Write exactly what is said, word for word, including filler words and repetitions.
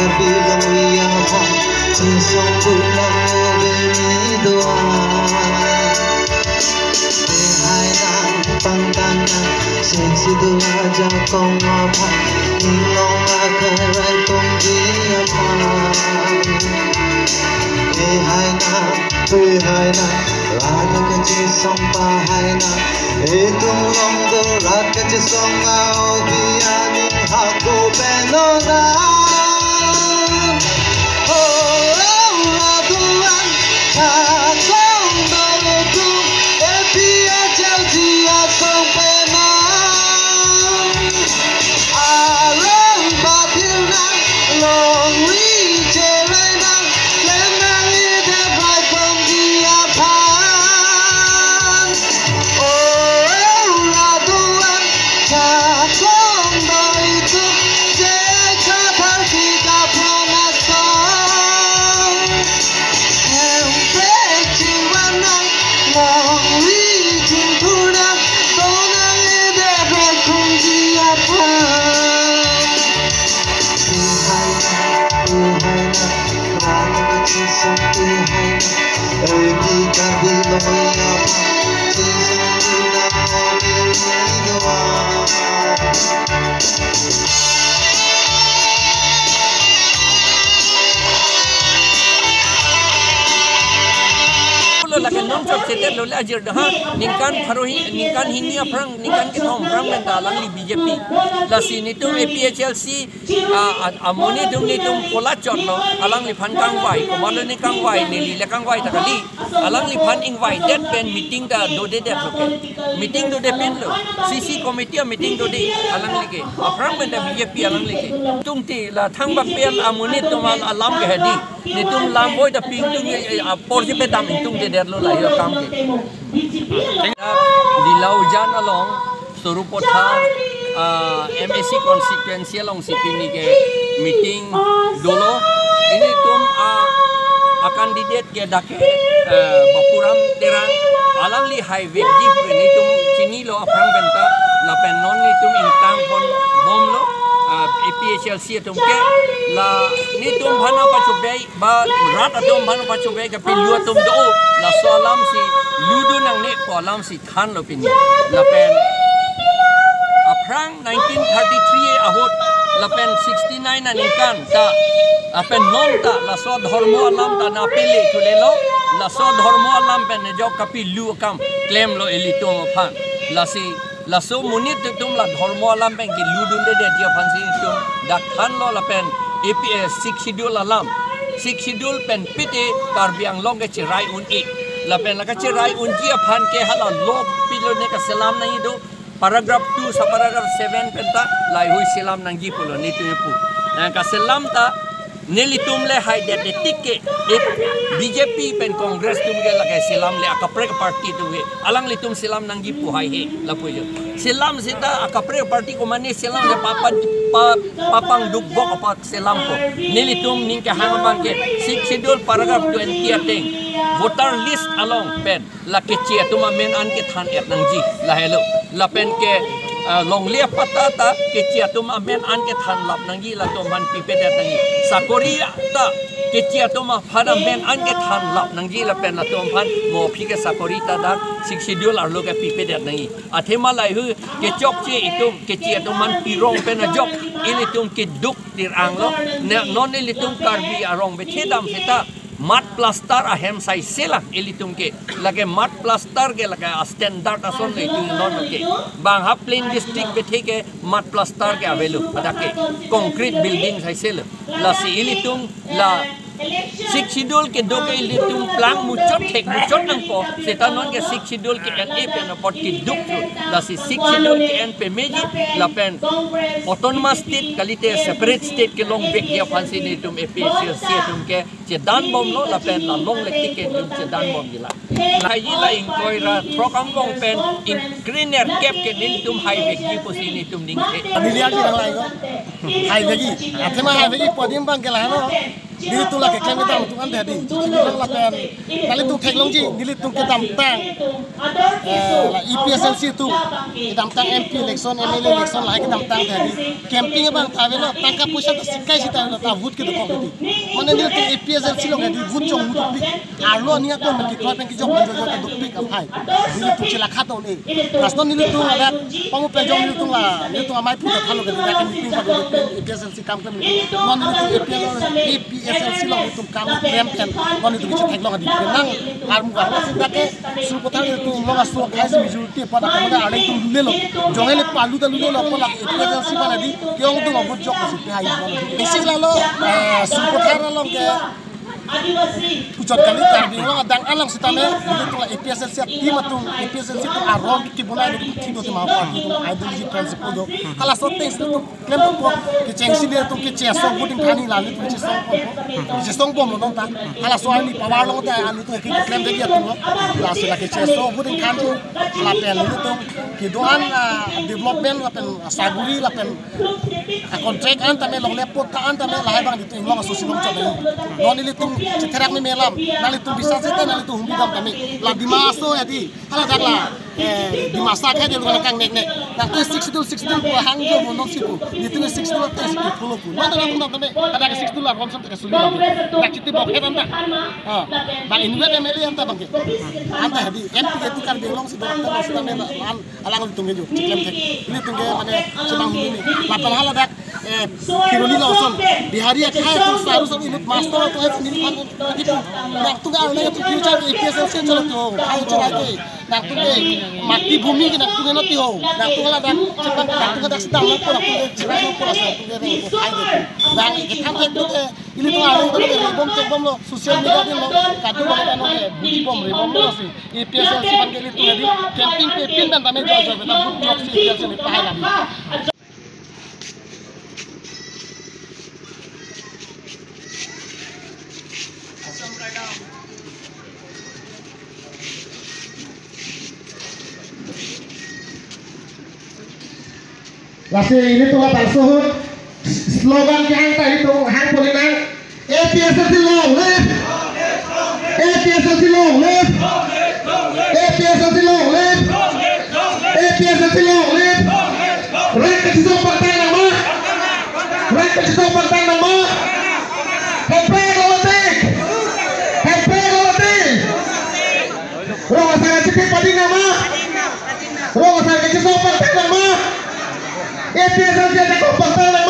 Karbi Longri aphan chesong pulang beni doan. Ehai nang pangtang nang, sesi dua jakong aphan, inglong akarai pongji aphan. Ehai nang, ehai nang, rat kachesong pahai nang, etum along do rat kachesong, aobi aning hako penoda. Oh, oh, aduan, chasong do etum, A P H L C asong penang. Alang bathir nang, longri cherai nang, klem nang idep rai pongji aphan. Oh, aduan, chasong do etum, je kathar kikapon asong. Hemprek chingvang nang, longri chingthur nang, do nang idep rai pongji aphan. Ehai nang, ehai nang, rang chisong ehai nang, eki Karbi Longri aphan, chisong nang, eki doan. Lo lake non chot chetet lo le ajir dah, ningkan pharo hi, ningkan hini aphrang, ningkan kethom aphrang pen ta alangli B J P. Lasi netum A P H L C, a, a, amonit atum netum pola chot lo, alangliphan kangvai, komatlo ne kangvai, neli le kangvai ta kali. Alangliphan invited pen meeting ta dodedet lo ke. Meeting dodepin lo. C C committee meeting dode alangli ke. Aphrang pen ta B J P alangli ke. Tungte la thangbak pen amonit atum alam ke hedi. Netum lam boi ta ping tung, eh, eh, apor si pedam ingtungdedet lo lahei akam ke. Dilaujan along Sarupathar, ah, M A C constituency alongsi pini ke meeting dolo. Ilitum a, a candidate ke dak ke, eh, Bapuram Terang, alangli haivekji pu netum chinilo aphrang pen ta, lapen non netum ingtangpon bomlo, ah, A P H L C atum ke, la netum aphan pachobei, ba rat atum aphan pachobei kapilo atum do, laso alamsi ludun nangne pu alamsi thanlo pini. Lapen aphrang nineteen thirty-three ahut lapen sixty-nine aningkan ta, lapen non ta laso dhormo alam ta nangpele thulelo, laso dhormo alam pen nejok kapilo akam klemlo ilitum aphan. Lasi laso monit atum la dhormo alam pen keludundedetji aphansi itum dak thanlo lapen A P H Sixth Schedule alam. Sixth Schedule pen pite Karbi Anglong ke cherai un-e. Lapen la kacherai unji aphan ke hala law pilo ne kaselam nangji do. Paragraph two, subparagraph seven pen ta laheihui selam nangji pulo netum pu. Nang kaselam ta nelitum le haidet tik ke, eh, B J P pen Congress atum ke lake selam le akaprek party atum ke. Alanglitum selam nangji pu haihe lapu jo. Selam seta akaprek party ko mane selam le papa, pa, papang dukbok apa selam ko. Nelitum ning kehang abang ke Sixth Schedule paragraph twenty ateng voter list along pen la Keche atum amen an kethan et nangji lahelo. Lapen ke, ah, longle apatta ta Keche atum amen an kethan lap nangji, latum aphan pipedet nangji. Sakori ta Keche atum aphan amen an kethan lap nangji, lapen latum aphan mo aphi ke sakori ta dak Sixth Schedule arlo ke pipedet nangji. Athema laheihui kechokche itum Keche atum aphan pirong pen ajok ilitum keduk tir-anglo. Ne, non ilitum Karbi arong bethe dam seta mud plaster ahem sai selang ilitum ke. Lake mud plaster ke lake a standard ason le itum non ke. Bang ha plain district bethe ke mud plaster ke avelo. Adak ke concrete building sai selo. Lasi ilitum la Sixth Schedule kedo ke ilitum plang muchot thek muchot nangpo. Seta non ke Sixth Schedule ke-en-e pen apot keduk tu. Lasi Sixth Schedule ke-en pameji lapen autonomous state kalite separate state kelongvekji aphansi netum A P H L C atum ke chedan bomlo lapen la longle tik ke netum chedan bomji la. Lahei la ingkoi ra throk angbong pen ingkoi nerkep ke netum haivekji pusi netum ningke. Neli arju nanglai ko. Haivekji. Athema haivekji pu adim abang ke laheno. Nelitum la keklem kedam atum an dei hedi. Nelitum lapen, nelitum theklongji, nelitum kedamtang, eh, la A P H L C atum kedamtang M P election, M L A election lahai kedamtang dei hedi. Campaign abang ta avelo, tangka poisa ta sikai sita avelo, ta vote kedokok hedi. Mane nelitum A P H L C along hedi, vote chonghu dopik. Arlo ani akon pen kekroi pen kejok pen jojo ta dopik aphai. Nelitum chilakha tone. Last non nelitum ada pamu pen jong nelitum la, nelitum amei puta thalo ke, dak meeting pado dopik, A P H L C kam klem. Non nelitum A P L, A P H L C along nelitum kam klem pen, non nelitum kechetheklong hedi. Nang armu ka, lasi dak ke Sarupathar nelitum along aso khei si majority apot akan ada arleng atum lulelo. Jong ele palu ta lulelo, apot la A P H L C aphan hedi, ke-ong atum avote jok si pe hai. Basic lalo, eh, Sarupathar along ke puchot kali, Karbi Anglong adang along sitame, nelitum la A P H L C team atum, A P H L C atum aron kibonai do, thik do tema apar, nelitum ideology principle do. Halaso things nelitum klempo, kechengsi nelitum kecheso voting thani la nelitum chesong po, chesong bomlo non ta. Halaso arni power lo ta, nelitum keklem dei atumlo. Lasi la kecheso voting thani, lapen nelitum kedo-an, ah, development lapen saguri lapen a contract an tame, longle patta an tame, lahai abang nelitum inglong aso si longchot dei. Non nelitum chetherak meme alam, nanglitum bisas seta nanglitum hum bidam tame. La Dima Hasao hedi, hala dak la, eh, Dimasa khei dei lo kangnek nek. Nangtum Sixth Schedule, Sixth Schedule pu hangjo mo nong si pu. Nelitum Sixth Schedule te si pu lo pu. Non nangtum tame, ada ke Sixth Schedule la rom sam ta ke suli. Dak chiti bok het anta. Ah, bang inutvet M L A anta bang ke. Anta hedi, M P ke tu Karbi Anglong si do anta si tame la an. Alanglitum ke jo, cheklem thek. Nelitum ke mane, chetong hini. Lapen hala dak, eh, Kheroni lo ason. Bihari akhei atum saru saru inut master atum, eh, nelitum ke, nangtum ke arleng atum future ke A P H L C cholo to. Hai cholo ke. Nangtum ke mati bhumi ke nangtum ke nati ho. Nangtum hala dak, chetong nangtum ke dak sedang nangtum, nangtum ke chira nangtum, nangtum ke reng ko hai de. Nang ke tham thek tu ke, ilitum arleng atum ke rebom chekbomlo, social media dilo, kadokave kano ke bujibom rebomlo si. A P H L C aphan ke ilitum hedi, campaign pe pin pen tame joy joy pen ta vote jok si A P H L C aphan pahai lagi. Lasi ilitum labangso ahut slogan kehang ta ilitum hangpo nang. A P H L C long live! A P H L C long live! A P H L C long live! A P H L C long live! Reng kachesong pangthang nang ma? Reng kachesong pangthang nang ma? Hemprek lo tik! Hemprek lo tik! Rong asar chipi pading nang ma? Rong asar kachesong pangthang nang ma? A P H L C kachesong pangthang nang ma?